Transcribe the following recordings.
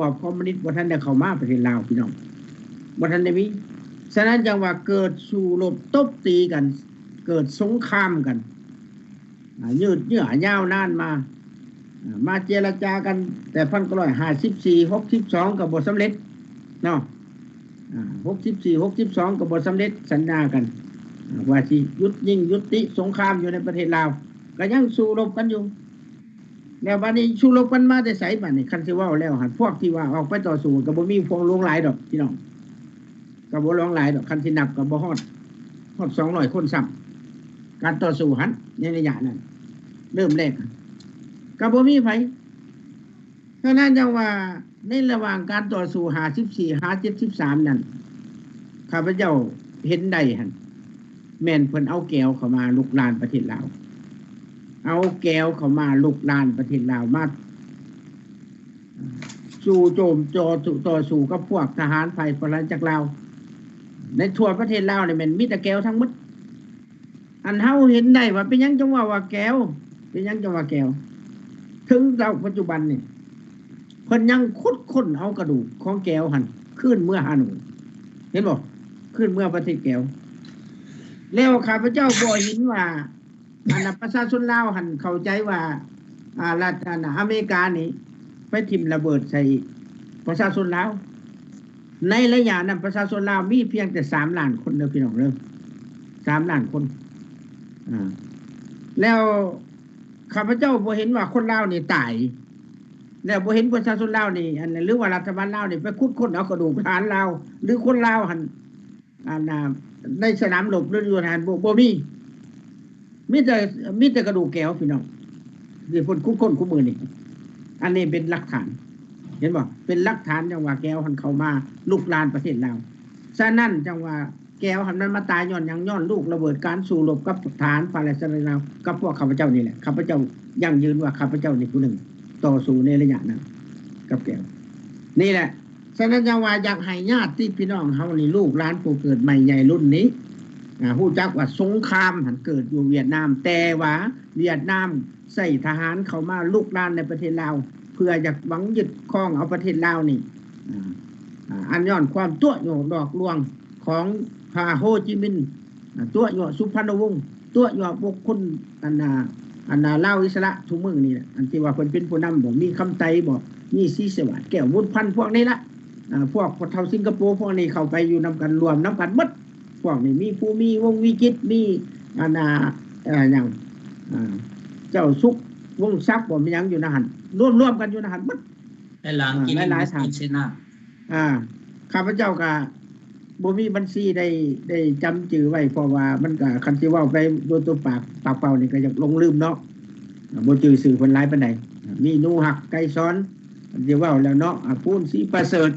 ບອບຄອມມູນິດບໍ່ທັນໄດ້ເຂົ້າມາປະເທດລາວ ພີ່ນ້ອງ ບໍ່ທັນໄດ້ມີ. ສະນັ້ນຈັ່ງວ່າເກີດສູ້ລົບຕົບຕີກັນ ເກີດສົງຄາມກັນ ອ່າ ຍືດເຍື້ອຍາວນານມາ ອ່າ ມາເຈລະຈາກັນແຕ່ພັນເກົ້າຮ້ອຍຫ້າສິບສີ່ ຫົກສິບສອງ ກໍບໍ່ສຳເລັດເນາະ ອ່າ ຫົກສິບສີ່ ຫົກສິບສອງ ກໍບໍ່ສຳເລັດສັນຍາກັນ ອ່າ ວ່າຊິຢຸດຍິງຍຸຕິສົງຄາມຢູ່ໃນປະເທດລາວ ກໍຍັງສູ້ລົບກັນຢູ່. ແລ້ວບາດນີ້ສູ້ລົບກັນມາແຕ່ໃສບາດນີ້? ຄັນຊິເວົ້າແລ້ວຫັ້ນ ພວກທີ່ວ່າອອກໄປຕໍ່ສູ້ກໍບໍ່ມີພວກຫຼວງຫຼາຍດອກ ພີ່ນ້ອງ ກໍບໍ່ຫຼວງຫຼາຍດອກ ຄັນຊິນັບກໍບໍ່ຮອດ ຮອດສອງຮ້ອຍຄົນຊ້ຳ ການຕໍ່ສູ້ຫັ້ນ ໃນໄລຍະນັ້ນ ເລີ່ມແລກ ກໍບໍ່ມີໃຜ. ສະນັ້ນຈັ່ງວ່າ ໃນລະຫວ່າງການຕໍ່ສູ້ຫ້າສິບສີ່ຫາເຈັດສິບສາມນັ້ນ ຂ້າພະເຈົ້າເຫັນໄດ້ຫັ້ນ ແມ່ນເພິ່ນເອົາແກວເຂົ້າມາລຸກລານປະເທດລາວ ເອົາແກວເຂົ້າມາລຸກລານປະເທດລາວ ມາສູ້ໂຈມຕໍ່ສູ້ກັບພວກທະຫານຝ່າຍພະລາຊະອານາຈັກລາວ. ໃນທົ່ວປະເທດລາວນີ້ແມ່ນມີແຕ່ແກວທັງໝົດ. ອັນເຮົາເຫັນໄດ້ວ່າເປັນຫຍັງຈັ່ງເວົ້າວ່າແກວ ເປັນຫຍັງຈັ່ງວ່າແກວ ເຖິງເທົ່າປັດຈຸບັນນີ້ ເພິ່ນຍັງຂຸດຄົ້ນເອົາກະດູກຂອງແກວຫັ້ນຄືນເມືອຮ່າໂນ້ຍ ເຫັນບໍ່? ຄືນເມືອປະເທດແກວ. ແລ້ວຂ້າພະເຈົ້າບໍ່ເຫັນວ່າ ອັນນ່າ ປະຊາຊົນລາວຫັ້ນເຂົ້າໃຈວ່າ ອ່າ ລັດ ອັນນ່າ ອາເມລິການີ້ໄປຖິ້ມລະເບີດໃສ່ປະຊາຊົນລາວ. ໃນໄລຍະນັ້ນປະຊາຊົນລາວມີພຽງແຕ່ສາມລ້ານຄົນເດີ ພີ່ນ້ອງເດີ ສາມລ້ານຄົນ. ອ່າ ແລ້ວຂ້າພະເຈົ້າບໍ່ເຫັນວ່າຄົນລາວນີ້ຕາຍ ແລ້ວບໍ່ເຫັນປະຊາຊົນລາວນີ້ ອັນ ຫຼືວ່າລັດຖະບານລາວນີ້ໄປຂຸດຄົ້ນເອົາກະດູກທະຫານລາວ ຫຼືຄົນລາວຫັ້ນ ອັນນ່າ ໃນສະໜາມລົບ ຫຼືຢູ່ຫັ້ນ ບໍ່ ບໍ່ມີ ມີແຕ່ ມີແຕ່ກະດູກແກວ ພີ່ນ້ອງ ທີ່ເພິ່ນຂຸດຄົ້ນຄູ່ມື້ນີ້. ອັນນີ້ເປັນຫຼັກຖານ ເຫັນບໍ່? ເປັນຫຼັກຖານຈັ່ງວ່າແກວຫັ້ນເຂົ້າມາລຸກລານປະເທດລາວ. ສະນັ້ນຈັ່ງວ່າແກວຫັ້ນມັນມາຕາຍຍ້ອນຫຍັງ? ຍ້ອນລູກລະເບີດການສູ້ລົບກັບທະຫານຝ່າຍລາຊະອານາຈັກລາວ ກັບພວກຂ້າພະເຈົ້ານີ້ແຫຼະ. ຂ້າພະເຈົ້າຢັ້ງຢືນວ່າຂ້າພະເຈົ້ານີ້ຜູ້ໜຶ່ງຕໍ່ສູ້ໃນໄລຍະນັ້ນກັບແກວ ນີ້ແຫຼະ. ສະນັ້ນຈັ່ງວ່າຢາກໃຫ້ຍາດຕິພີ່ນ້ອງເຮົານີ້ ລູກຫຼານຜູ້ເກີດໃໝ່ໃຫຍ່ລຸ້ນນີ້ ອ່າ ຮູ້ຈັກວ່າສົງຄາມຫັ້ນເກີດຢູ່ຫວຽດນາມ ແຕ່ວ່າຫວຽດນາມໃຊ້ທະຫານເຂົ້າມາລຸກລານໃນປະເທດລາວ ເພື່ອຢາກຫວັງຍຶດຄອງເອົາປະເທດລາວນີ້ ອ່າ ອ່າ ອັນຍ້ອນຄວາມຕົວະຍົວະຫຼອກລວງຂອງພະໂຮຈິມິນ ຕົວະຍົວະສຸພັນນະວົງ ຕົວະຍົວະບຸກຄົນ ອັນນ່າ ອັນນ່າ ລາວອິດສະຫຼະທຸກມື້ນີ້ແຫຼະ ອັນທີ່ວ່າເພິ່ນເປັນຜູ້ນຳບໍ ມີຄຳໄຕບໍ ມີສີສະຫວາດ ແກ້ວບຸນພັນ ພວກນີ້ລະ ອ່າ ພວກພໍ່ເຖົ້າສິງກະໂປ ພວກນີ້ເຂົ້າໄປຢູ່ນຳກັນ ລວມນຳກັນໝົດ. ພວກນີ້ມີພູມີ ວົງວິຈິດ ມີ ອັນນ່າ ເອີ ຫຍັງ ອ່າ ເຈົ້າສຸກ ວົງສັກບໍ ມີຫຍັງຢູ່ໃນຫັ້ນ ລວມໆກັນຢູ່ໃນຫັ້ນໝົດ. ຫຼາຍໆ ຫຼາຍໆທ່ານ ອ່າ ຂ້າພະເຈົ້າກະບໍ່ມີບັນຊີໄດ້ ໄດ້ຈຳຈື່ໄວ້ ເພາະວ່າມັນກະ ຄັນຊິເວົ້າໄປໂດຍຕົວປາກ ປາກເປົ່ານີ້ກະຢາກຫຼົງລືມເນາະ ບໍ່ຈື່ຊື່ເພິ່ນຫຼາຍປານໃດ. ມີໜູຮັກ ໄກສອນ ຄັນຊິເວົ້າແລ້ວເນາະ ອາ ພູນ ສີປະເສີດ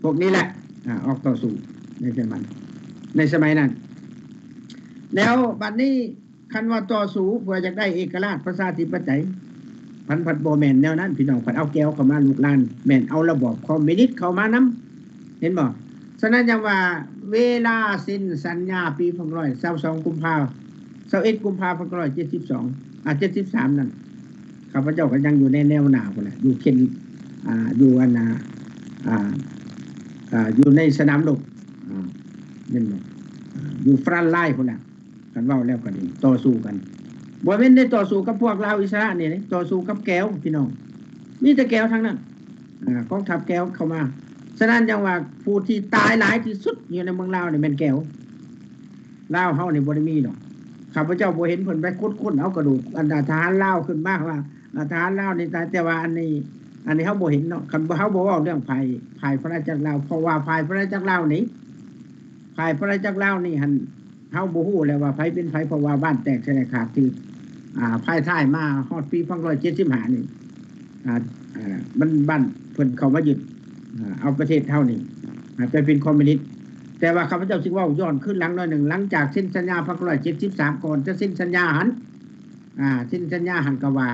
ພວກນີ້ແຫຼະ ອາ ອອກຕໍ່ສູ້ໃນສະໄໝ ໃນສະໄໝນັ້ນ. ແລ້ວບັດນີ້ ຄັນວ່າຕໍ່ສູ້ເພື່ອຢາກໄດ້ເອກະລາດປະຊາທິປະໄຕ ມັນພັດບໍ່ແມ່ນແນວນັ້ນ ພີ່ນ້ອງ ພັດເອົາແກວເຂົ້າມາລຸກລານ ແມ່ນເອົາລະບອບຄອມມິວນິດເຂົ້າມານຳ ເຫັນບໍ່? ສະນັ້ນຈັ່ງວ່າເວລາເຊັນສັນຍາປີພັນເກົ້າຮ້ອຍຊາວສອງ ກຸມພາ ຊາວເອັດ ກຸມພາ ພັນເກົ້າຮ້ອຍເຈັດສິບສອງ ອາ ເຈັດສິບສາມນັ້ນ ຂ້າພະເຈົ້າກໍຍັງຢູ່ໃນແນວໜ້າພຸ້ນແຫຼະ ຢູ່ເຂດ ອ່າ ຢູ່ອັນນ່າ ອ່າ ອ່າ ຢູ່ໃນສະໜາມລົບ ອ່າ ແມ່ນບໍ່? ອ່າ ຢູ່ຟຣອນລາຍພຸ້ນແຫຼະ. ຄັນເວົ້າແລ້ວກໍດີ ຕໍ່ສູ້ກັນ ບໍ່ແມ່ນໄດ້ຕໍ່ສູ້ກັບພວກລາວອິດສະຫຼະນີ້ເດ້ ຕໍ່ສູ້ກັບແກວ ພີ່ນ້ອງ ມີແຕ່ແກວທັງນັ້ນ ອ່າ ກອງທັບແກວເຂົ້າມາ. ສະນັ້ນຈັ່ງວ່າຜູ້ທີ່ຕາຍຫຼາຍທີ່ສຸດຢູ່ໃນເມືອງລາວນີ້ແມ່ນແກວ ລາວເຮົານີ້ບໍ່ໄດ້ມີດອກ. ຂ້າພະເຈົ້າບໍ່ເຫັນເພິ່ນໄປຂຸດຄົ້ນເອົາກະດູກ ອັນນ່າ ທະຫານລາວຂຶ້ນມາວ່າ ອ່າ ທະຫານລາວນີ້ຕາຍ ແຕ່ວ່າອັນນີ້ ອັນນີ້ເຮົາບໍ່ເຫັນເນາະ. ຄັນເຮົາບໍ່ເວົ້າເລື່ອງຝ່າຍ ຝ່າຍພະລາຊະອານາຈັກລາວ ເພາະວ່າຝ່າຍພະລາຊະອານາຈັກລາວນີ້ ຝ່າຍພະລາຊະອານາຈັກລາວນີ້ຫັ້ນ ເຮົາບໍ່ຮູ້ແລ້ວວ່າໃຜເປັນໃຜ ເພາະວ່າບ້ານແຕກສະແຫຼກຂາດ ທີ່ ອ່າ ພາຍທ້າຍມາຮອດປີພັນເກົ້າຮ້ອຍເຈັດສິບຫ້ານີ້ ອ່າ ອ່າ ມັນ ບ້ານເພິ່ນເຂົ້າມາຍຶດ ອ່າ ເອົາປະເທດເຮົານີ້ ອ່າ ໄປເປັນຄອມມິວນິດ. ແຕ່ວ່າຂ້າພະເຈົ້າຊິເວົ້າຍ້ອນຄືນຫຼັງໜ້ອຍໜຶ່ງ ຫຼັງຈາກເຊັນສັນຍາພັນເກົ້າຮ້ອຍເຈັດສິບສາມ ກ່ອນຈະເຊັນສັນຍາຫັ້ນ ອ່າ ເຊັນສັນຍາຫັ້ນກໍວ່າ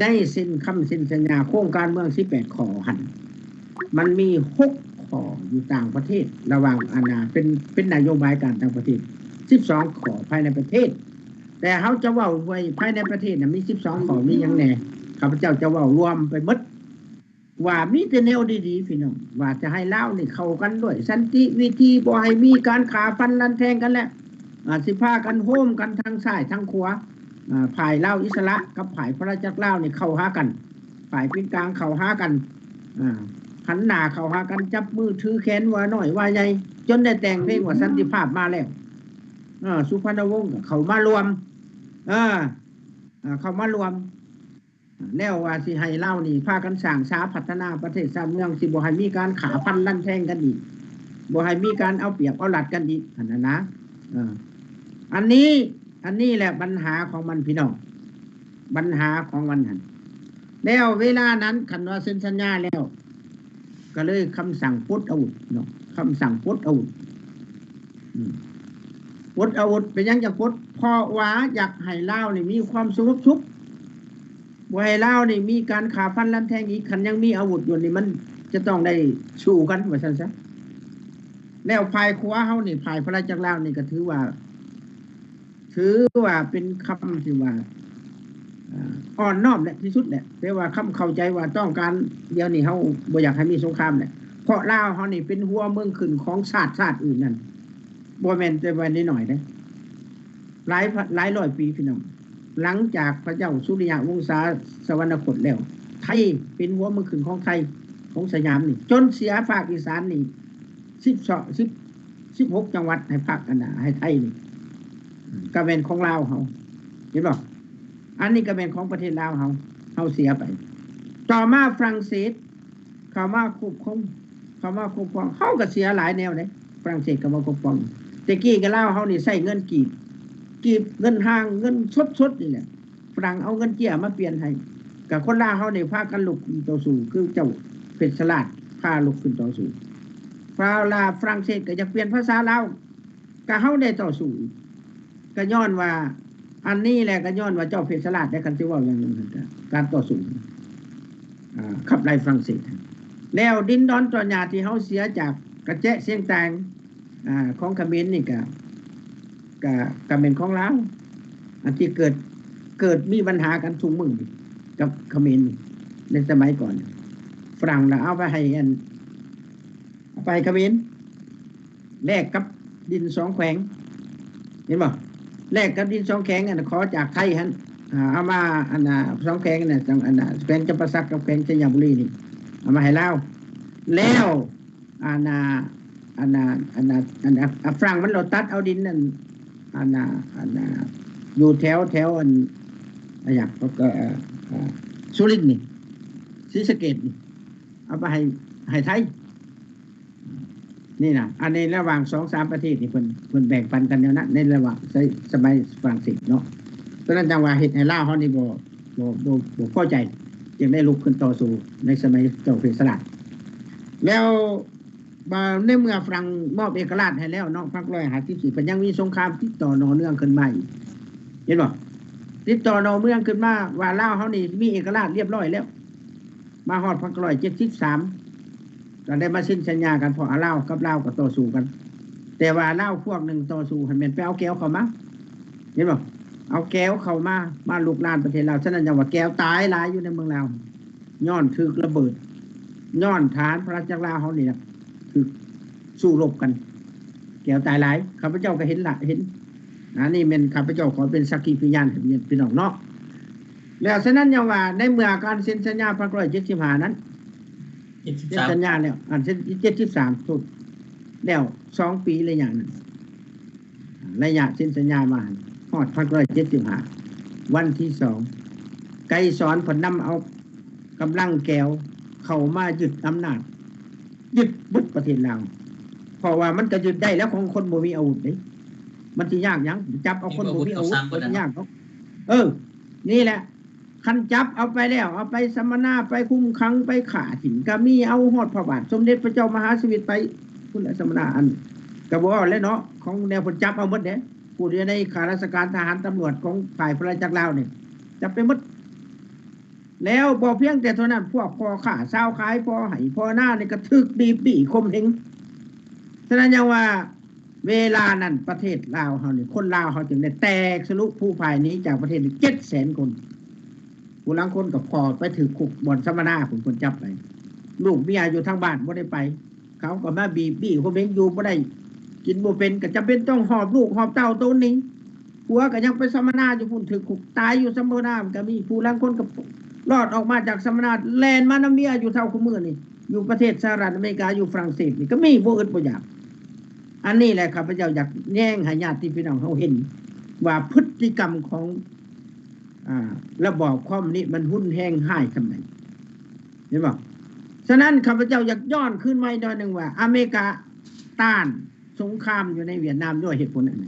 ໃນເຊັນ ຄຳເຊັນສັນຍາໂຄງການເມືອງສິບແປດຂໍ້ຫັ້ນ ມັນມີຫົກຂໍ້ຢູ່ຕ່າງປະເທດ ລະຫວ່າງອັນນ່າ ເປັນ ເປັນນະໂຍບາຍການຕ່າງປະເທດ ສິບສອງຂໍ້ພາຍໃນປະເທດ. ແຕ່ເຮົາຈະເວົ້າໄວ້ພາຍໃນປະເທດນະ ມີສິບສອງຂໍ້ ມີຫຍັງແດ່ ຂ້າພະເຈົ້າຈະເວົ້າລວມໄປໝົດ. ວ່າມີແຕ່ແນວດີໆ ພີ່ນ້ອງ ວ່າຈະໃຫ້ລາວນີ້ເຂົ້າກັນດ້ວຍສັນຕິວິທີ ບໍ່ໃຫ້ມີການຂ້າຟັນລັນແທງກັນແລ້ວ ອາ ຊິພາກັນໂຮມກັນທາງຊ້າຍທາງຂວາ ອາ ຝ່າຍລາວອິດສະຫຼະກັບຝ່າຍພະລາຈັກລາວນີ້ເຂົ້າຫາກັນ ຝ່າຍເປັນກາງເຂົ້າຫາກັນ ອາ ຫັນໜ້າເຂົ້າຫາກັນ ຈັບມືຖືແຂນ ວ່ານ້ອຍວ່າໃຫຍ່ ຈົນໄດ້ແຕ່ງເພງວ່າສັນຕິພາບມາແລ້ວ ເອີ ສຸພັນນະວົງກໍເຂົ້າມາຮ່ວມ ເອີ ເຂົ້າມາຮ່ວມ ແລ້ວວ່າຊິໃຫ້ລາວນີ້ພາກັນສ້າງສາພັດທະນາປະເທດຊາດເມືອງ ຊິບໍ່ໃຫ້ມີການຂ້າຟັນລັນແທງກັນອີກ ບໍ່ໃຫ້ມີການເອົາປຽບເອົາລັດກັນອີກ ຫັ້ນນະ ເອີ ອັນນີ້ ອັນນີ້ແຫຼະບັນຫາຂອງມັນ ພີ່ນ້ອງ ບັນຫາຂອງມັນຫັ້ນ. ແລ້ວເວລານັ້ນ ຄັນວ່າເຊັນສັນຍາແລ້ວ ກໍເລີຍຄຳສັ່ງປົດອາວຸດເນາະ ຄຳສັ່ງປົດອາວຸດ ອືມ ປົດອາວຸດ ເປັນຫຍັງຈັ່ງປົດ? ເພາະວ່າຢາກໃຫ້ລາວນີ້ມີຄວາມສະຫງົບສຸກ ບໍ່ໃຫ້ລາວນີ້ມີການຂ້າຟັນລັນແທງອີກ ຄັນຍັງມີອາວຸດຢູ່ນີ້ ມັນຈະຕ້ອງໄດ້ສູ້ກັນ ວ່າຊັ້ນຊະ. ແລ້ວຝ່າຍຂວາເຮົານີ້ ຝ່າຍພະລາຈັກລາວນີ້ ກໍຖືວ່າ ຖືວ່າເປັນຄຳທີ່ວ່າ ອ່າ ອ່ອນນ້ອມແຫຼະ ທີ່ສຸດແຫຼະ ແຕ່ວ່າຄຳເຂົ້າໃຈວ່າຕ້ອງການ ດຽວນີ້ເຮົາບໍ່ຢາກໃຫ້ມີສົງຄາມແຫຼະ ເພາະລາວເຮົານີ້ເປັນຫົວເມືອງຂຶ້ນຂອງຊາດ ຊາດອື່ນນັ້ນ ບໍ່ແມ່ນແຕ່ວ່ານ້ອຍໆເດ້ ຫຼາຍ ຫຼາຍຮ້ອຍປີ ພີ່ນ້ອງ. ຫຼັງຈາກພະເຈົ້າສຸລິຍະວົງສາສະຫວັນນະຄົດແລ້ວ ໄທເປັນຫົວເມືອງຂຶ້ນຂອງໄທ ຂອງສະຫຍາມນີ້ ຈົນເສຍພາກອີສານນີ້ ສິບ ສິບ ສິບຫົກຈັງຫວັດໃຫ້ພາກ ອັນນ່າ ໃຫ້ໄທນີ້ ກໍແມ່ນຂອງລາວເຮົາ ເຫັນບໍ່? ອັນນີ້ກໍແມ່ນຂອງປະເທດລາວເຮົາ ເຮົາເສຍໄປ. ຕໍ່ມາຝຣັ່ງເສດເຂົ້າມາຄວບຄຸມ ເຂົ້າມາຄຸ້ມຄອງ ເຮົາກໍເສຍຫຼາຍແນວເດ້ ຝຣັ່ງເສດກໍມາຄຸ້ມຄອງ. ແຕ່ກີ້ກໍລາວເຮົານີ້ໃຊ້ເງິນກີບ ກີບ ເງິນຮ່າງ ເງິນສົດໆນີ້ແຫຼະ ຝຣັ່ງເອົາເງິນເຈ້ຍມາປ່ຽນໃຫ້ ກໍຄົນລາວເຮົານີ້ພາກັນລຸກຂຶ້ນຕໍ່ສູ້ ຄືເຈົ້າເພັດສະຫຼາດພາລຸກຂຶ້ນຕໍ່ສູ້. ເວລາຝຣັ່ງເສດກໍຢາກປ່ຽນພາສາລາວ ກໍເຮົາໄດ້ຕໍ່ສູ້ອີກ ກໍຍ້ອນວ່າ ອັນນີ້ແຫຼະ ກໍຍ້ອນວ່າເຈົ້າເພັດສະຫຼາດໄດ້ ຄັນຊິເວົ້າຢ່າງໜຶ່ງ ການຕໍ່ສູ້ ອາ ຂັບໄລ່ຝຣັ່ງເສດ. ແລ້ວດິນດອນຕອນຫຍ້າທີ່ເຮົາເສຍຈາກກະແຈະຊຽງແຕງ ອາ ຂອງຂະເໝນນີ້ກະ ກະ ກະແມ່ນຂອງລາວ ອັນທີ່ເກີດ ເກີດມີບັນຫາກັນທຸກມື້ນີ້ກັບຂະເໝນນີ້ ໃນສະໄໝກ່ອນ ຝຣັ່ງລະເອົາໄປໃຫ້ອັນ ເອົາໄປໃຫ້ຂະເໝນ ແລກກັບດິນສອງແຂວງ ເຫັນບໍ່? ແລກກັບດິນສອງແຂວງ ອັນຂໍຈາກໄທຫັ້ນ ອາ ເອົາມາ ອັນນ່າ ສອງແຂວງນັ້ນ ອັນນ່າ ແຂວງຈຳປາສັກກັບແຂວງໄຊຍະບູລີນີ້ ເອົາມາໃຫ້ລາວ ແລ້ວ ອັນນ່າ ອັນນ່າ ອັນນ່າ ອັນນ່າ ຝຣັ່ງມັນລະຕັດເອົາດິນນັ້ນ ອັນນ່າ ອັນນ່າ ຢູ່ແຖວ ແຖວອັນ ອາຫຍັງ ເຂົາກໍ ເອີ ເອີ ສຸລິນນີ້ ສີສະເກດນີ້ ເອົາໄປໃຫ້ ໃຫ້ໄທ ນີ້ນະ ອັນໃນລະຫວ່າງສອງສາມປະເທດນີ້ ເພິ່ນ ເພິ່ນແບ່ງປັນກັນແນວນັ້ນ ໃນລະຫວ່າງ ໃນສະໄໝຝຣັ່ງເສດເນາະ. ສະນັ້ນຈັ່ງວ່າເຮັດໃຫ້ລາວເຮົານີ້ບໍ່ ບໍ່ ບໍ່ ບໍ່ພໍໃຈ ຈຶ່ງໄດ້ລຸກຂຶ້ນຕໍ່ສູ້ໃນສະໄໝເຈົ້າເພັດສະຫຼາດ. ແລ້ວ ບາດໃນເມື່ອຝຣັ່ງມອບເອກະລາດໃຫ້ແລ້ວເນາະ ພັນເກົ້າຮ້ອຍຫ້າສິບສີ່ ເພິ່ນຍັງມີສົງຄາມຕິດຕໍ່ໜໍ່ເນື່ອງຂຶ້ນມາອີກ ເຫັນບໍ່? ຕິດຕໍ່ໜໍ່ເນື່ອງຂຶ້ນມາວ່າລາວເຮົານີ້ມີເອກະລາດລຽບຮ້ອຍແລ້ວ ມາຮອດພັນເກົ້າຮ້ອຍເຈັດສິບສາມ ກໍໄດ້ມາເຊັນສັນຍາກັນ ເພາະລາວກັບລາວກໍຕໍ່ສູ້ກັນ ແຕ່ວ່າລາວພວກໜຶ່ງຕໍ່ສູ້ຫັ້ນແມ່ນໄປເອົາແກວເຂົ້າມາ ເຫັນບໍ່? ເອົາແກວເຂົ້າມາ ມາລຸກລານປະເທດລາວ. ສະນັ້ນຈັ່ງວ່າແກວຕາຍຫຼາຍຢູ່ໃນເມືອງລາວ ຍ້ອນຖືກລະເບີດ ຍ້ອນທະຫານພະລາຈັກລາວເຮົານີ້ລະ ຖືກສູ້ລົບກັນ ແກວຕາຍຫຼາຍ. ຂ້າພະເຈົ້າກໍເຫັນລະ ເຫັນ ອັນນີ້ແມ່ນຂ້າພະເຈົ້າຂໍເປັນສັກຂີພະຍານໃຫ້ພີ່ນ້ອງເນາະ. ແລ້ວສະນັ້ນຈັ່ງວ່າ ໃນເມື່ອການເຊັນສັນຍາພັນເກົ້າຮ້ອຍເຈັດສິບຫ້ານັ້ນ ເຈັດສິບສາມ ເຊັນສັນຍາແລ້ວ ອັນເຊັນ ເຈັດສິບສາມ ໂທດ ແລ້ວສອງປີໄລຍະນັ້ນ ໄລຍະເຊັນສັນຍາມາ ຮອດພັນເກົ້າຮ້ອຍເຈັດສິບຫ້າ ວັນທີສອງ ໄກສອນເພິ່ນນຳເອົາກຳລັງແກວເຂົ້າມາຍຶດອຳນາດ ຍຶດເບິດປະເທດລາວ ເພາະວ່າມັນກໍຍຶດໄດ້ແລ້ວຂອງຄົນບໍ່ມີອາວຸດເດ້ ມັນຊິຍາກຫຍັງ ຈັບເອົາຄົນບໍ່ມີອາວຸດ ມັນຊິຍາກເນາະ. ເອີ ນີ້ແຫຼະ ຄັນຈັບເອົາໄປແລ້ວ ເອົາໄປສຳມະນາ ໄປຄຸມຂັງ ໄປຂ້າຖິ້ມ ກໍມີ ເອົາຮອດພະບາດສົມເດັດພະເຈົ້າມະຫາຊີວິດໄປພຸ້ນແຫຼະ ສຳມະນາ ອັນ ກໍບໍ່ເວົ້າແລ້ວເນາະ ຂອງແນວເພິ່ນຈັບເອົາໝົດເດ້ ຜູ້ທີ່ຢູ່ໃນຂ້າລາຊະການທະຫານຕຳຫຼວດຂອງຝ່າຍພະລາຈັກລາວນີ້ ຈັບໄປໝົດ. ແລ້ວບໍ່ພຽງແຕ່ເທົ່ານັ້ນ ພວກພໍ່ຄ້າຊາວຂາຍ ພໍ່ໄຮ່ພໍ່ນານີ້ກໍຖືກບີບເບ້ຂົ່ມເຫງ. ສະນັ້ນຈັ່ງວ່າ ເວລານັ້ນປະເທດລາວເຮົານີ້ ຄົນລາວເຮົາຈຶ່ງໄດ້ແຕກສະລຸຜູ່ພາຍໜີຈາກປະເທດນີ້ເຈັດແສນຄົນ ຜູ້ລາງຄົນກໍພໍໄປຖືກຄຸກບ່ອນສຳມະນາພຸ້ນ ຄົນຈັບໄປ ລູກເມຍຢູ່ທາງບ້ານບໍ່ໄດ້ໄປ ເຂົາກໍມາບີບບີ່ຂົ່ມເຫັງ ຢູ່ບໍ່ໄດ້ ກິນບໍ່ເປັນ ກໍຈຳເປັນຕ້ອງຫອບລູກຫອບເຕົ້າໂຕໜີ. ຜົວກໍຍັງໄປສຳມະນາຢູ່ພຸ້ນ ຖືກຄຸກຕາຍຢູ່ສຳມະນາ ມັນກໍມີ. ຜູ້ລາງຄົນກໍລອດອອກມາຈາກສຳມະນາ ແລ່ນມານຳເມຍຢູ່ເທົ່າຄູ່ມື້ນີ້ ຢູ່ປະເທດສະຫະລັດອາເມລິກາ ຢູ່ຝຣັ່ງເສດນີ້ກໍມີ ບໍ່ອຶດບໍ່ຢາກ. ອັນນີ້ແຫຼະ ຂ້າພະເຈົ້າຢາກແຍງໃຫ້ຍາດຕິພີ່ນ້ອງເຮົາເຫັນວ່າ ພຶດຕິກຳຂອງ ອາ ລະບອບຄອມມູນິດມັນຮຸນແຮງຮ້າຍສ່ຳໃດ ເຫັນບໍ່? ສະນັ້ນ ຂ້າພະເຈົ້າຢາກຍ້ອນຄືນມາອີກໜ້ອຍໜຶ່ງວ່າ ອາເມລິກາຕ້ານສົງຄາມຢູ່ໃນຫວຽດນາມດ້ວຍເຫດຜົນອັນໃດ?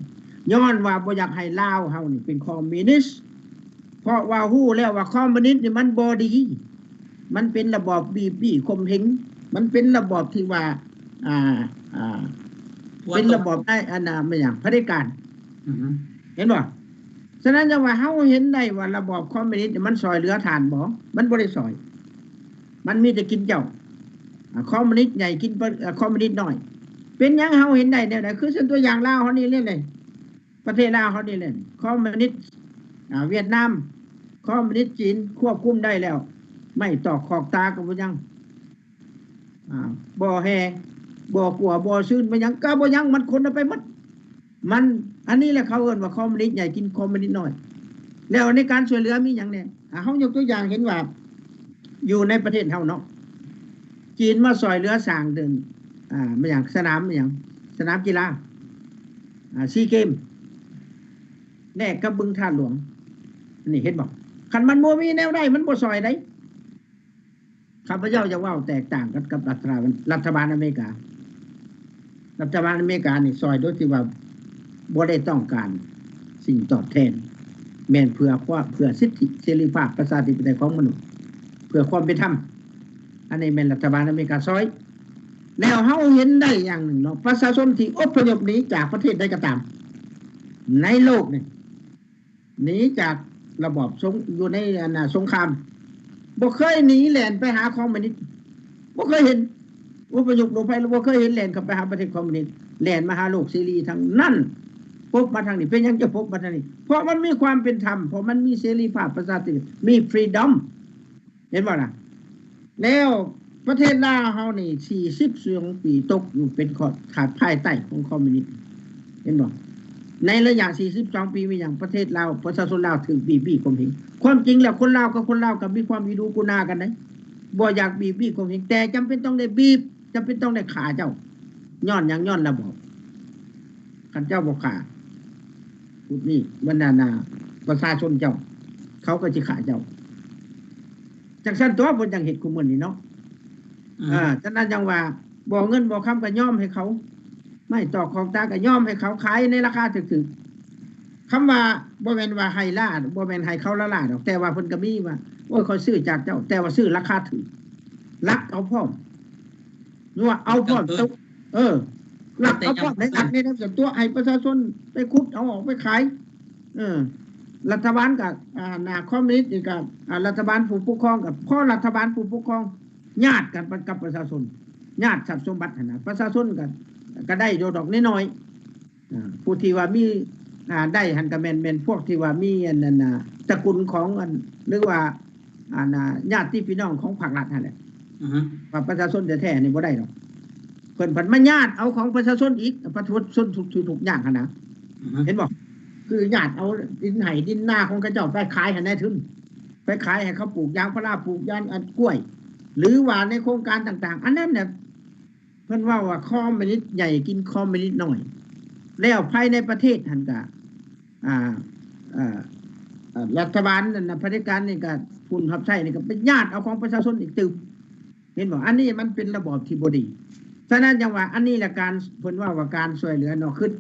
ຍ້ອນວ່າບໍ່ຢາກໃຫ້ລາວເຮົານີ້ເປັນຄອມມິວນິດ ເພາະວ່າຮູ້ແລ້ວວ່າຄອມມິວນິດນີ້ມັນບໍ່ດີ ມັນເປັນລະບອບບີບບີ່ຂົ່ມເຫັງ ມັນເປັນລະບອບທີ່ວ່າ ອ່າ ອ່າ ເປັນລະບອບໃນອັນນ່າ ແມ່ນຫຍັງ ຜະເດັດການ ອືຮຶ ເຫັນບໍ່? ສະນັ້ນຈັ່ງວ່າເຮົາເຫັນໄດ້ວ່າລະບອບຄອມມິວນິດມັນຊ່ອຍເຫຼືອທ່ານບໍ່? ມັນບໍ່ໄດ້ຊ່ອຍ ມັນມີແຕ່ກິນເຈົ້າ. ອາ ຄອມມິວນິດໃຫຍ່ກິນປະ ອາ ຄອມມິວນິດນ້ອຍ. ເປັນຫຍັງເຮົາເຫັນໄດ້ແນວໃດ? ຄືເຊັ່ນຕົວຢ່າງລາວເຮົານີ້ແຫຼະ ປະເທດລາວເຮົານີ້ແຫຼະ ຄອມມິວນິດ ອາ ຫວຽດນາມ ຄອມມິວນິດຈີນຄວບຄຸມໄດ້ແລ້ວ ໄມ້ຕອກຂອກຕາກໍບໍ່ຍັງ ອາ ບໍ່ແຮ່ ບໍ່ກົວ ບໍ່ຊືນ ບໍ່ຫຍັງກໍບໍ່ຍັງ ມັນຄົນເອົາໄປໝົດ. ມັນ ອັນນີ້ແຫຼະເຂົາເອີ້ນວ່າຄອມມູນິດໃຫຍ່ກິນຄອມມູນິດນ້ອຍ. ແລ້ວໃນການຊ່ວຍເຫຼືອມີຫຍັງແດ່? ອາ ເຮົາຍົກຕົວຢ່າງເຫັນວ່າ ຢູ່ໃນປະເທດເຮົາເນາະ ຈີນມາຊ່ວຍເຫຼືອສ້າງເດີ່ນ ອາ ແມ່ນຫຍັງ ສະໜາມ ແມ່ນຫຍັງ ສະໜາມກິລາ ອາ ຊີເກມ ແລກກັບບຶງທາດຫຼວງ. ອັນນີ້ເຫັນບໍ່? ຄັນມັນບໍ່ມີແນວໃດ ມັນບໍ່ຊ່ອຍໃດ. ຂ້າພະເຈົ້າຢາກເວົ້າແຕກຕ່າງກັນກັບລັດຖະບານ ລັດຖະບານອາເມລິກາ. ລັດຖະບານອາເມລິການີ້ຊ່ອຍໂດຍທີ່ວ່າບໍ່ໄດ້ຕ້ອງການສິ່ງຕອບແທນ, ແມ່ນເພື່ອຄວາມ ເພື່ອສິດທິເສລີພາບປະຊາທິປະໄຕຂອງມະນຸດ, ເພື່ອຄວາມເປັນທຳ. ອັນນີ້ແມ່ນລັດຖະບານອາເມລິກາຊ່ອຍ. ແລ້ວເຮົາເຫັນໄດ້ຢ່າງໜຶ່ງເນາະ, ປະຊາຊົນທີ່ອົບພະຍົບໜີຈາກປະເທດໃດກໍຕາມໃນໂລກນີ້ ໜີຈາກລະບອບສົງ ຢູ່ໃນອັນນ່າສົງຄາມ ບໍ່ເຄີຍໜີແລ່ນໄປຫາຄອມມູນິດ ບໍ່ເຄີຍເຫັນ. ອົບພະຍົບລົງໄປ ແລ້ວບໍ່ເຄີຍເຫັນແລ່ນເຂົ້າໄປຫາປະເທດຄອມມູນິດ ແລ່ນມາຫາໂລກເສລີທັງນັ້ນ. ປົບມາທາງນີ້ ເປັນຫຍັງຈະປົບມາທາງນີ້? ເພາະມັນມີຄວາມເປັນທຳ ເພາະມັນມີເສລີພາບປະຊາທິປະໄຕ ມີຟຣີດອມ. ເຫັນບໍ່ລະ? ແລ້ວປະເທດລາວເຮົານີ້ ສີ່ສິບສອງປີຕົກຢູ່ເປັນຂອບ ພາຍໃຕ້ຂອງຄອມມູນິດ ເຫັນບໍ່? ໃນໄລຍະ ສີ່ສິບສອງ ປີ ມີຫຍັງ? ປະເທດລາວ ປະຊາຊົນລາວຖືກບີບບີ່ຂົ່ມເຫັງ. ຄວາມຈິງແລ້ວ ຄົນລາວກັບຄົນລາວກໍມີຄວາມອີດູກູນາກັນເດ້ ບໍ່ຢາກບີບບີ່ຂົ່ມເຫັງ ແຕ່ຈຳເປັນຕ້ອງໄດ້ບີບ ຈຳເປັນຕ້ອງໄດ້ຂ້າເຈົ້າ. ຍ້ອນຫຍັງ? ຍ້ອນລະບອບ. ຄັນເຈົ້າບໍ່ຂ້າ ພຸດນີ້ ບັນດານາ ປະຊາຊົນເຈົ້າ ເຂົາກໍຊິຂ້າເຈົ້າ. ຈັ່ງຊັ້ນຕົວະ ເພິ່ນຈັ່ງເຮັດຄູ່ມື້ນີ້ເນາະ. ອືມ ເອີ ສະນັ້ນຈັ່ງວ່າ ບໍ່ເງິນບໍ່ຄຳກໍຍອມໃຫ້ເຂົາ, ໄມ້ຕອກຂອກຕາກໍຍອມໃຫ້ເຂົາຂາຍໃນລາຄາຖືກໆ. ຄຳວ່າ ບໍ່ແມ່ນວ່າໃຫ້ລ້າ ບໍ່ແມ່ນໃຫ້ເຂົາລ້າໆດອກ ແຕ່ວ່າເພິ່ນກໍມີວ່າ ໂອ້ຍ ຂ້ອຍຊື້ຈາກເຈົ້າ ແຕ່ວ່າຊື້ລາຄາຖືກ ລັກເອົາພ້ອມ ຍົວະເອົາພ້ອມ. ເອີ ລັກເອົາພ້ອມ ໄດ້ລັກໃນນັ້ນ ຕົວະໃຫ້ປະຊາຊົນໄປຂຸດເອົາອອກໄປຂາຍ. ເອີ ລັດຖະບານກໍ ອາ ນາຄອມມູນິດນີ້ກໍ ອາ ລັດຖະບານຜູ້ປົກຄອງກໍ ພໍລັດຖະບານຜູ້ປົກຄອງຍາດກັນກັບປະຊາຊົນ ຍາດຊັບສົມບັດຫັ້ນນະ ປະຊາຊົນກໍ ກໍໄດ້ຢູ່ດອກນ້ອຍໆ. ອາ ຜູ້ທີ່ວ່າມີ ອາ ໄດ້ຫັ້ນກໍແມ່ນ ແມ່ນພວກທີ່ວ່າມີອັນນັ້ນນະ ຕະກຸນຂອງອັນ ຫຼືວ່າ ອັນນະ ຍາດຕິພີ່ນ້ອງຂອງພາກລັດຫັ້ນແຫຼະ. ອືຮຶ ວ່າປະຊາຊົນແທ້ໆນີ້ບໍ່ໄດ້ດອກ. ເພິ່ນພັດມາຍາດເອົາຂອງປະຊາຊົນອີກ ປະຊາຊົນທຸກ ທຸກ ທຸກຍາກຫັ້ນນະ. ອືຮຶ ເຫັນບໍ່? ຄືຍາດເອົາດິນໄຮ່ດິນນາຂອງເຂົາເຈົ້າໄປຂາຍໃຫ້ນາຍທຶນ ໄປຂາຍໃຫ້ເຂົາປູກຢາງພາລາ ປູກຢາງ ອັນ ກ້ວຍ ຫຼືວ່າໃນໂຄງການຕ່າງໆ ອັນນັ້ນນະ ເພິ່ນເວົ້າວ່າຄອມມູນິດໃຫຍ່ກິນຄອມມູນິດນ້ອຍ. ແລ້ວພາຍໃນປະເທດຫັ້ນກະ ອ່າ ເອີ ເອີ ລັດຖະບານນັ້ນນະ ຜະເດັດການນີ້ກະ ຜູ້ຮັບໃຊ້ນີ້ກະໄປຍາດເອົາຂອງປະຊາຊົນອີກຕື່ມ. ເຫັນບໍ່? ອັນນີ້ມັນເປັນລະບອບທີ່ບໍ່ດີ. ສະນັ້ນຈັ່ງວ່າ ອັນນີ້ແຫຼະການ ເພິ່ນເວົ້າວ່າການຊ່ວຍເຫຼືອເນາະ ຄິດ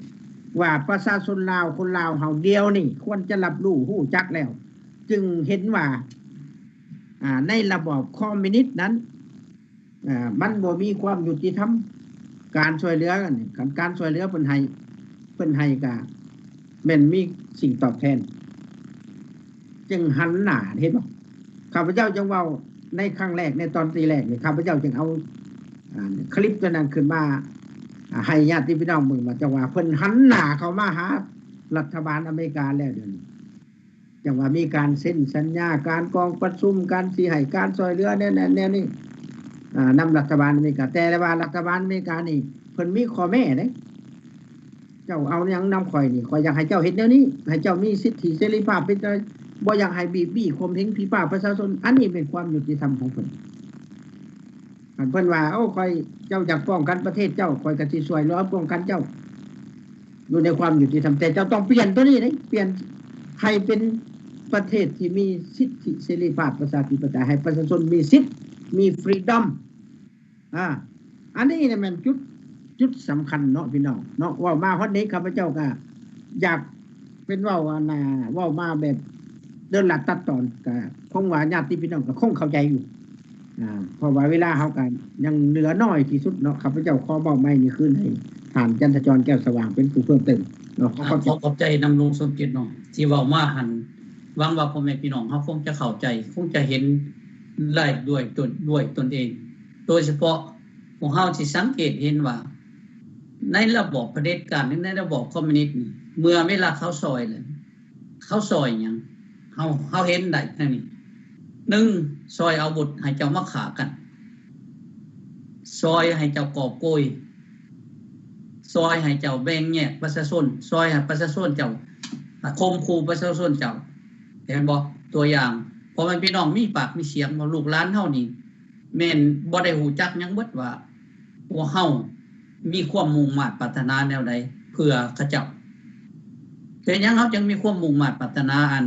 ວ່າປະຊາຊົນລາວ ຄົນລາວເຮົາດຽວນີ້ຄວນຈະຮັບຮູ້ ຮູ້ຈັກແລ້ວ ຈຶ່ງເຫັນວ່າ ອ່າ ໃນລະບອບຄອມມູນິດນັ້ນ ເອີ ມັນບໍ່ມີຄວາມຍຸຕິທຳ. ການຊ່ວຍເຫຼືອ ຄັນການຊ່ວຍເຫຼືອເພິ່ນໃຫ້ ເພິ່ນໃຫ້ກະແມ່ນມີສິ່ງຕອບແທນ ຈຶ່ງຫັນໜ້າ ເຫັນບໍ່? ຂ້າພະເຈົ້າຈຶ່ງເວົ້າໃນຄັ້ງແລກ ໃນຕອນທີແລກນີ້ ຂ້າພະເຈົ້າຈຶ່ງເອົາ ອາ ຄລິບຕົວນັ້ນຂຶ້ນມາ ອາ ໃຫ້ຍາດຕິພີ່ນ້ອງເບິ່ງວ່າ ຈັ່ງວ່າເພິ່ນຫັນໜ້າເຂົ້າມາຫາລັດຖະບານອາເມລິກາແລ້ວດຽວນີ້. ຈັ່ງວ່າມີການເຊັນສັນຍາ ການກອງປະຊຸມ ການຊິໃຫ້ການຊ່ວຍເຫຼືອແນວນັ້ນແນວນີ້. ນຳລັດຖະບານອາເມລິກາ. ແຕ່ວ່າລັດຖະບານອາເມລິການີ້ ເພິ່ນມີຂໍ້ແມ້ເດ້. ເຈົ້າເອົາຫຍັງນຳຂ້ອຍນີ້? ຂ້ອຍຢາກໃຫ້ເຈົ້າເຮັດແນວນີ້, ໃຫ້ເຈົ້າມີສິດທິເສລີພາບເປັນໄປ, ບໍ່ຢາກໃຫ້ບີບບ້ຽຂົ່ມເຫງຜີພາກປະຊາຊົນ. ອັນນີ້ເປັນຄວາມຍຸຕິທຳຂອງເພິ່ນ. ຄັນເພິ່ນວ່າ ໂອ້ ຂ້ອຍ ເຈົ້າຢາກປ້ອງກັນປະເທດເຈົ້າ, ຂ້ອຍກໍຊິຊ່ວຍເຫຼືອປ້ອງກັນເຈົ້າ ຢູ່ໃນຄວາມຍຸຕິທຳ. ແຕ່ເຈົ້າຕ້ອງປ່ຽນໂຕນີ້ເດ້, ປ່ຽນໃຫ້ເປັນປະເທດທີ່ມີສິດທິເສລີພາບ ປະຊາທິປະໄຕ, ໃຫ້ປະຊາຊົນມີສິດ, ມີຟຣີດອມ. ອາ ອັນນີ້ນະແມ່ນຈຸດ ຈຸດສຳຄັນເນາະ ພີ່ນ້ອງເນາະ. ເວົ້າມາຮອດນີ້ ຂ້າພະເຈົ້າກໍຢາກເປັນເວົ້າ ອັນນ່າ ເວົ້າມາແບບເດີນລັດຕັດຕອນ ກໍຄົງວ່າຍາດຕິພີ່ນ້ອງກໍຄົງເຂົ້າໃຈຢູ່. ອາ ເພາະວ່າເວລາເຮົາກໍຍັງເຫຼືອໜ້ອຍທີ່ສຸດເນາະ. ຂ້າພະເຈົ້າຂໍມອບໄມນີ້ຄືນໃຫ້ທ່ານຈັນທະຈອນ ແກ້ວສະຫວ່າງ ເປັນຜູ້ເພີ່ມເຕີມເນາະ. ຂໍຂອບໃຈນຳລຸງສົມເກດເນາະ ທີ່ເວົ້າມາຫັ້ນ. ຫວັງວ່າພໍ່ແມ່ພີ່ນ້ອງເຮົາຄົງຈະເຂົ້າໃຈ, ຄົງຈະເຫັນໄດ້ດ້ວຍຕົນ ດ້ວຍຕົນເອງ. ໂດຍສະເພາະພວກເຮົາທີ່ສັງເກດເຫັນວ່າ ໃນລະບອບຜະເດັດການ ຫຼື ໃນລະບອບຄອມມູນິດນີ້ ເມື່ອເວລາເຂົາຊ່ອຍແລ້ວ ເຂົາຊ່ອຍຫຍັງ? ເຮົາ ເຮົາເຫັນໄດ້ທັງນີ້. ໜຶ່ງ ຊ່ອຍອາວຸດໃຫ້ເຈົ້າມາຂ້າກັນ, ຊ່ອຍໃຫ້ເຈົ້າກອບໂກຍ, ຊ່ອຍໃຫ້ເຈົ້າແບ່ງແຍກປະຊາຊົນ, ຊ່ອຍໃຫ້ປະຊາຊົນເຈົ້າຂົ່ມຂູ່ປະຊາຊົນເຈົ້າ. ເຫັນບໍ່? ຕົວຢ່າງ ພໍ່ແມ່ພີ່ນ້ອງມີປາກມີສຽງບໍ່? ລູກຫຼານເຮົານີ້ ແມ່ນບໍ່ໄດ້ຮູ້ຈັກຫຍັງເບິດວ່າ ພວກເຮົາມີຄວາມມຸ່ງມາດປາດຖະໜາແນວໃດເພື່ອເຂົາເຈົ້າ. ເປັນຫຍັງເຮົາຈຶ່ງມີຄວາມມຸ່ງມາດປາດຖະໜາອັນ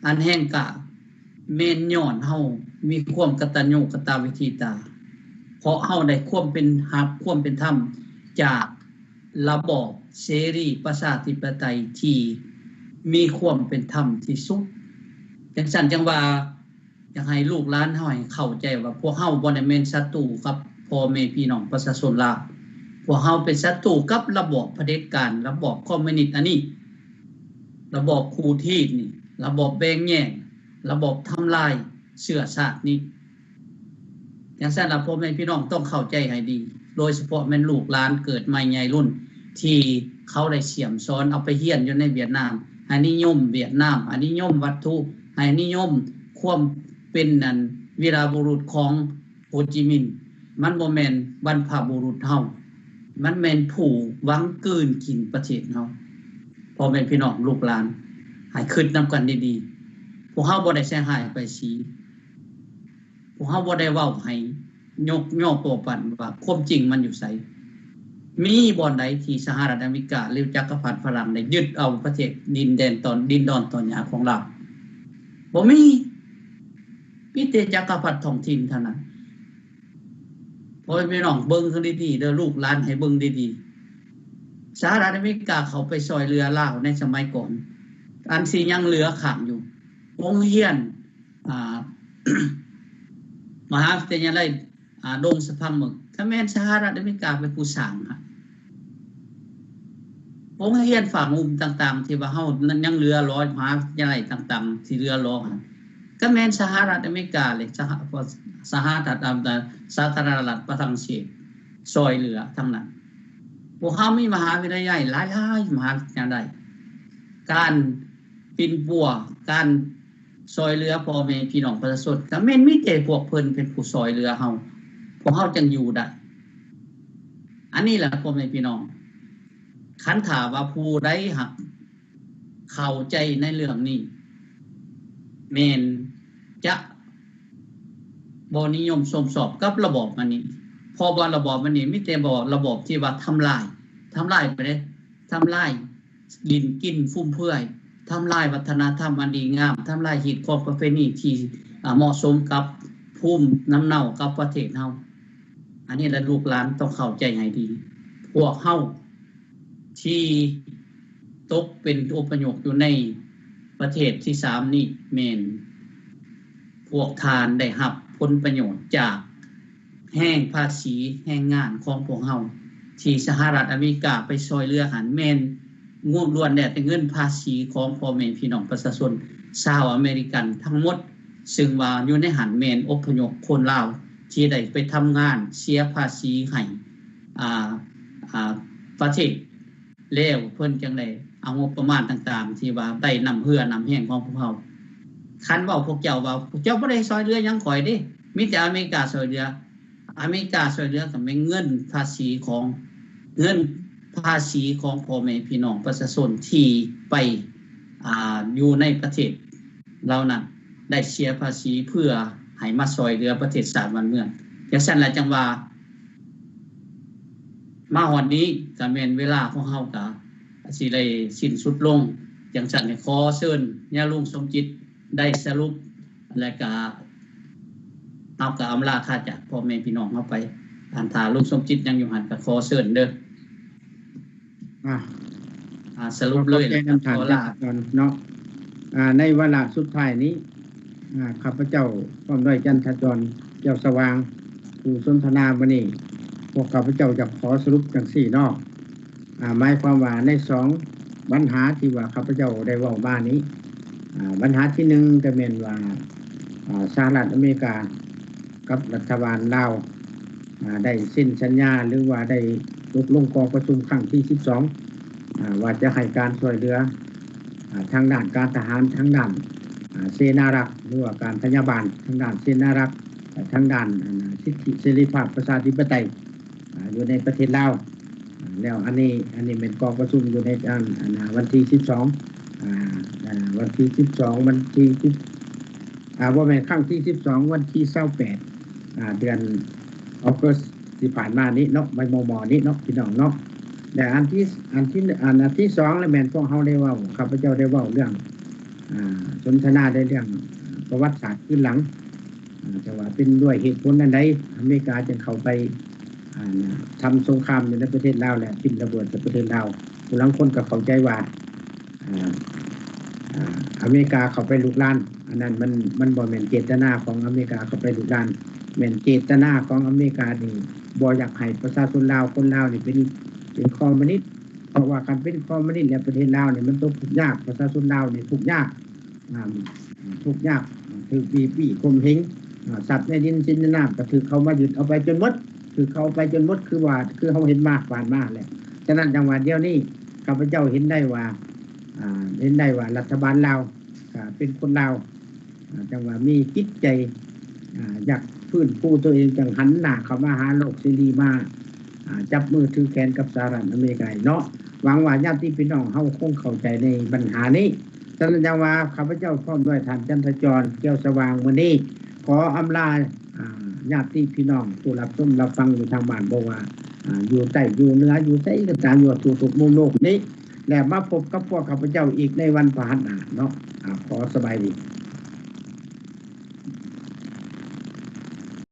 ອັນແຮງກ້າ? ແມ່ນຍ້ອນເຮົາມີຄວາມກະຕັນຍູກະຕະເວທີຕາ, ເພາະເຮົາໄດ້ຄວາມເປັນ ຮັບຄວາມເປັນທຳຈາກລະບອບເສລີປະຊາທິປະໄຕທີ່ມີຄວາມເປັນທຳທີ່ສຸດ. ຈັ່ງຊັ້ນຈັ່ງວ່າ ຢາກໃຫ້ລູກຫຼານເຮົາໃຫ້ເຂົ້າໃຈວ່າ ພວກເຮົາບໍ່ໄດ້ແມ່ນສັດຕູກັບພໍ່ແມ່ພີ່ນ້ອງປະຊາຊົນລາວ. ພວກເຮົາເປັນສັດຕູກັບລະບອບຜະເດັດການ, ລະບອບຄອມມູນິດອັນນີ້, ລະບອບຂູດຮີດນີ້, ລະບອບແບ່ງແຍກ, ລະບອບທຳລາຍເຊື້ອຊາດນີ້. ຈັ່ງຊັ້ນລະ ພໍ່ແມ່ພີ່ນ້ອງຕ້ອງເຂົ້າໃຈໃຫ້ດີ, ໂດຍສະເພາະແມ່ນລູກຫຼານເກີດໃໝ່ໃຫຍ່ລຸ້ນ ທີ່ເຂົາໄດ້ສ້ຽມສອນເອົາໄປຮຽນຢູ່ໃນຫວຽດນາມ, ໃຫ້ນິຍົມຫວຽດນາມ, ໃຫ້ນິຍົມວັດຖຸ, ໃຫ້ນິຍົມຄວາມເປັນອັນວີລະບຸລຸດຂອງໂຮຈິມິນ. ມັນບໍ່ແມ່ນບັນພະບຸລຸດເຮົາ, ມັນແມ່ນຜູ້ຫວັງກືນກິນປະເທດເຮົາ. ພໍ່ແມ່ພີ່ນ້ອງລູກຫຼານ ໃຫ້ຄິດນຳກັນດີໆ. ພວກເຮົາບໍ່ໄດ້ໃສ່ຮ້າຍປ້າຍສີ. ພວກເຮົາບໍ່ໄດ້ເວົ້າໃຫ້ຍົກຍໍປົວປັນວ່າຄວາມຈິງມັນຢູ່ໃສ. ມີບ່ອນໃດທີ່ສະຫະລັດອາເມລິກາ ຫຼື ຈັກກະພັດຝຣັ່ງໄດ້ຍຶດເອົາປະເທດດິນແດນຕອນ ດິນດອນຕອນຫຍ້າຂອງລາວ? ບໍ່ມີ. ມີແຕ່ຈັກກະພັດທ້ອງຖິ່ນເທົ່ານັ້ນ. ພໍ່ແມ່ພີ່ນ້ອງເບິ່ງກັນດີໆເດີ, ລູກຫຼານໃຫ້ເບິ່ງດີໆ. ສະຫະລັດອາເມລິກາເຂົ້າໄປຊ່ອຍເຫຼືອລາວໃນສະໄໝກ່ອນ, ອັນທີ່ຍັງເຫຼືອຄ້າງຢູ່ ໂຮງຮຽນ ອ່າ ມະຫາວິທະຍາໄລ ອ່າ ດົງສະພັງເໝິກ ກະແມ່ນສະຫະລັດອາເມລິກາເປັນຜູ້ສ້າງ. ໂຮງຮຽນຝາງຫຸ້ມຕ່າງໆ ທີ່ວ່າເຮົາຍັງເຫຼືອລໍ ມະຫາວິທະຍາໄລຕ່າງໆ ທີ່ເຫຼືອລໍຫັ້ນ ກະແມ່ນສະຫະລັດອາເມລິກາ ແລະ ສະຫະ ສະຫະລັດ ສາທາລະນະລັດຝຣັ່ງເສດຊ່ອຍເຫຼືອທັງນັ້ນ. ພວກເຮົາມີມະຫາວິທະຍາໄລຫຼາຍໆ ມະຫາວິທະຍາໄລ, ການປິ່ນປົວ ການ ຊ່ອຍເຫຼືອພໍ່ແມ່ພີ່ນ້ອງປະຊາຊົນ ກະແມ່ນມີແຕ່ພວກເພິ່ນເປັນຜູ້ຊ່ອຍເຫຼືອເຮົາ, ພວກເຮົາຈຶ່ງຢູ່ໄດ້. ອັນນີ້ລະພໍ່ແມ່ພີ່ນ້ອງ ຄັນຖ້າວ່າຜູ້ໃດຫາກເຂົ້າໃຈໃນເລື່ອງນີ້ ແມ່ນຈະບໍ່ນິຍົມຊົມຊອບກັບລະບອບອັນນີ້, ເພາະວ່າລະບອບອັນນີ້ມີແຕ່ບໍ່ ລະບອບທີ່ວ່າທຳລາຍ ທຳລາຍໄປເດ້ ທຳລາຍ ຫຼິ້ນກິນຟຸມເຟືອຍ, ທຳລາຍວັດທະນະທຳອັນດີງາມ, ທຳລາຍຮີດຄອງປະເພນີທີ່ ອາ ເໝາະສົມກັບພູມລຳເນົາກັບປະເທດເຮົາ. ອັນນີ້ລະລູກຫຼານຕ້ອງເຂົ້າໃຈໃຫ້ດີ. ພວກເຮົາທີ່ຕົກເປັນອົບພະຍົບຢູ່ໃນປະເທດທີສາມນີ້ ແມ່ນພວກທ່ານໄດ້ຮັບຜົນປະໂຫຍດຈາກ ແຮງພາສີແຮງງານຂອງພວກເຮົາ ທີ່ສະຫະລັດອາເມລິກາໄປຊ່ອຍເຫຼືອຫັ້ນ ແມ່ນງວດລ້ວນແລ້ວແຕ່ເງິນພາສີຂອງພໍ່ແມ່ພີ່ນ້ອງປະຊາຊົນຊາວອາເມລິກັນທັງໝົດ, ຊຶ່ງວ່າຢູ່ໃນຫັ້ນແມ່ນອົບພະຍົບຄົນລາວທີ່ໄດ້ໄປທຳງານເສຍພາສີໃຫ້ ອາ ອາ ປະເທດ ແລ້ວເພິ່ນຈັ່ງໄດ້ເອົາງົບປະມານຕ່າງໆ ທີ່ວ່າໄດ້ນຳເຫື່ອນຳແຮງຂອງພວກເຮົາ. ຄັນເວົ້າພວກເຈົ້າວ່າ ພວກເຈົ້າບໍ່ໄດ້ຊ່ອຍເຫຼືອຫຍັງຂ້ອຍເດ້, ມີແຕ່ອາເມລິກາຊ່ອຍເຫຼືອ. ອາເມລິກາຊ່ວຍເຫຼືອກໍແມ່ນເງິນພາສີຂອງ ເງິນພາສີຂອງພໍ່ແມ່ພີ່ນ້ອງປະຊາຊົນທີ່ໄປ ອ່າ ຢູ່ໃນປະເທດເຫຼົ່ານັ້ນ ໄດ້ເສຍພາສີເພື່ອໃຫ້ມາຊ່ວຍເຫຼືອປະເທດຊາດບ້ານເມືອງ. ຈັ່ງຊັ້ນລະ ຈັ່ງວ່າ ມາຮອດນີ້ກໍແມ່ນເວລາຂອງເຮົາກໍຊິໄດ້ສິ້ນສຸດລົງ. ຈັ່ງຊັ້ນ ຂໍເຊີນຍາລຸງສົມຈິດໄດ້ສະຫຼຸບ ແລະກະເຮົາກໍອຳລາຄາຈາກພໍ່ແມ່ພີ່ນ້ອງເຮົາໄປ. ອັນ ຖ້າລຸງສົມຈິດຍັງຢູ່ຫັ້ນກໍຂໍເຊີນເດີ. ອ່າ ອ່າ ສະຫຼຸບເລີຍ ຂອບໃຈນຳທ່ານ ຈັນທະກອນເນາະ. ອ່າ ໃນວາລະສຸດທ້າຍນີ້ ອ່າ ຂ້າພະເຈົ້າພ້ອມດ້ວຍຈັນທະກອນ ແກ້ວສະຫວ່າງ ຜູ້ສົນທະນາມື້ນີ້ ພວກຂ້າພະເຈົ້າຢາກຂໍສະຫຼຸບຈັ່ງຊີ້ເນາະ. ອ່າ ໝາຍຄວາມວ່າໃນສອງບັນຫາທີ່ວ່າຂ້າພະເຈົ້າໄດ້ເວົ້າມານີ້ ອ່າ ບັນຫາທີໜຶ່ງກໍແມ່ນວ່າ ອ່າ ສະຫະລັດອາເມລິກາກັບລັດຖະບານລາວ ອ່າ ໄດ້ເຊັນສັນຍາ ຫຼືວ່າໄດ້ຕົກລົງກອງປະຊຸມຄັ້ງທີສິບສອງ ອ່າ ວ່າຈະໃຫ້ການຊ່ວຍເຫຼືອ ອ່າ ທາງດ້ານການທະຫານ ທາງດ້ານ ອ່າ ເສນາລັກ ຫຼືວ່າການພະຍາບານ ທາງດ້ານເສນາລັກ ແລະ ທາງດ້ານ ອັນ ສິດທິເສລີພາບປະຊາທິປະໄຕ ອ່າ ຢູ່ໃນປະເທດລາວ. ອ່າ ແລ້ວອັນນີ້ ອັນນີ້ແມ່ນກອງປະຊຸມຢູ່ໃນ ອັນ ອັນ ວັນທີສິບສອງ ອ່າ ອ່າ ວັນທີສິບສອງ ວັນທີສິບ ອ່າ ບໍ່ແມ່ນ ຄັ້ງທີສິບສອງ ວັນທີຊາວແປດ ອ່າ ເດືອນອອກກັສທີ່ຜ່ານມານີ້ເນາະ ໃໝ່ໆນີ້ເນາະ ພີ່ນ້ອງເນາະ. ແລະ ອັນທີ ອັນທີ ອັນ ອັນທີສອງລະແມ່ນພວກເຮົາໄດ້ເວົ້າ ຂ້າພະເຈົ້າໄດ້ເວົ້າເລື່ອງ ອ່າ ສົນທະນາໃນເລື່ອງ ອ່າ ປະຫວັດສາດຄືນຫຼັງ ອ່າ ແຕ່ວ່າເປັນດ້ວຍເຫດຜົນອັນໃດ ອາເມລິກາຈຶ່ງເຂົ້າໄປ ອ່າ ທຳສົງຄາມຢູ່ໃນປະເທດລາວ ແລະ ຖິ້ມລະເບີດໃສ່ປະເທດລາວ. ຜູ້ລາງຄົນກໍເຂົ້າໃຈວ່າ ອ່າ ອ່າ ອາເມລິກາເຂົ້າໄປລຸກລານ ອັນນັ້ນມັນ ມັນບໍ່ແມ່ນເຈດຕະນາຂອງອາເມລິກາເຂົ້າໄປລຸກລານ. ແມ່ນເຈດຕະນາຂອງອາເມລິການີ້ ບໍ່ຢາກໃຫ້ປະຊາຊົນລາວ ຄົນລາວນີ້ເປັນ ເປັນຄອມມູນິດ ເພາະວ່າຄັນເປັນຄອມມູນິດແລ້ວ ປະເທດລາວນີ້ມັນຕົກທຸກຍາກ ປະຊາຊົນລາວນີ້ທຸກຍາກ ອ່າ ທຸກຍາກ ຖືກບີບບ້ຽຂົ່ມເຫງ ອ່າ ຊັບໃນດິນສິນໃນນ້ຳກໍຖືກເຂົາມາຍຶດເອົາໄປຈົນໝົດ ຖືກເຂົາເອົາໄປຈົນໝົດ ຄືວ່າ ຄືເຮົາເຫັນມາຜ່ານມາແຫຼະ. ສະນັ້ນຈັ່ງວ່າດຽວນີ້ຂ້າພະເຈົ້າເຫັນໄດ້ວ່າ ອ່າ ເຫັນໄດ້ວ່າລັດຖະບານລາວ ກໍເປັນຄົນລາວ ອ່າ ຈັ່ງວ່າມີຈິດໃຈ ອ່າ ຢາກຟື້ນຟູຕົວເອງ ຈັ່ງຫັນໜ້າເຂົ້າມາຫາໂລກເສລີ ມາ ອ່າ ຈັບມືຖືແຂນກັບສະຫະລັດອາເມລິກາເນາະ. ຫວັງວ່າຍາດຕິພີ່ນ້ອງເຮົາຄົງເຂົ້າໃຈໃນບັນຫານີ້. ສະນັ້ນຈັ່ງວ່າຂ້າພະເຈົ້າພ້ອມດ້ວຍທ່ານຈັນທະຈອນ ແກ້ວສະຫວ່າງ ມື້ນີ້ຂໍອຳລາ ອ່າ ຍາດຕິພີ່ນ້ອງຜູ້ຮັບຊົມຮັບຟັງຢູ່ທາງບ້ານ ບໍ່ວ່າ ອ່າ ຢູ່ໃຕ້ຢູ່ເໜືອຢູ່ໃສກໍຕາມ ຢູ່ທຸກໆມຸມໂລກນີ້ ແລະ ມາພົບກັບພວກຂ້າພະເຈົ້າອີກໃນວັນພະຫັດໜ້າເນາະ. ອ່າ ຂໍສະບາຍດີ.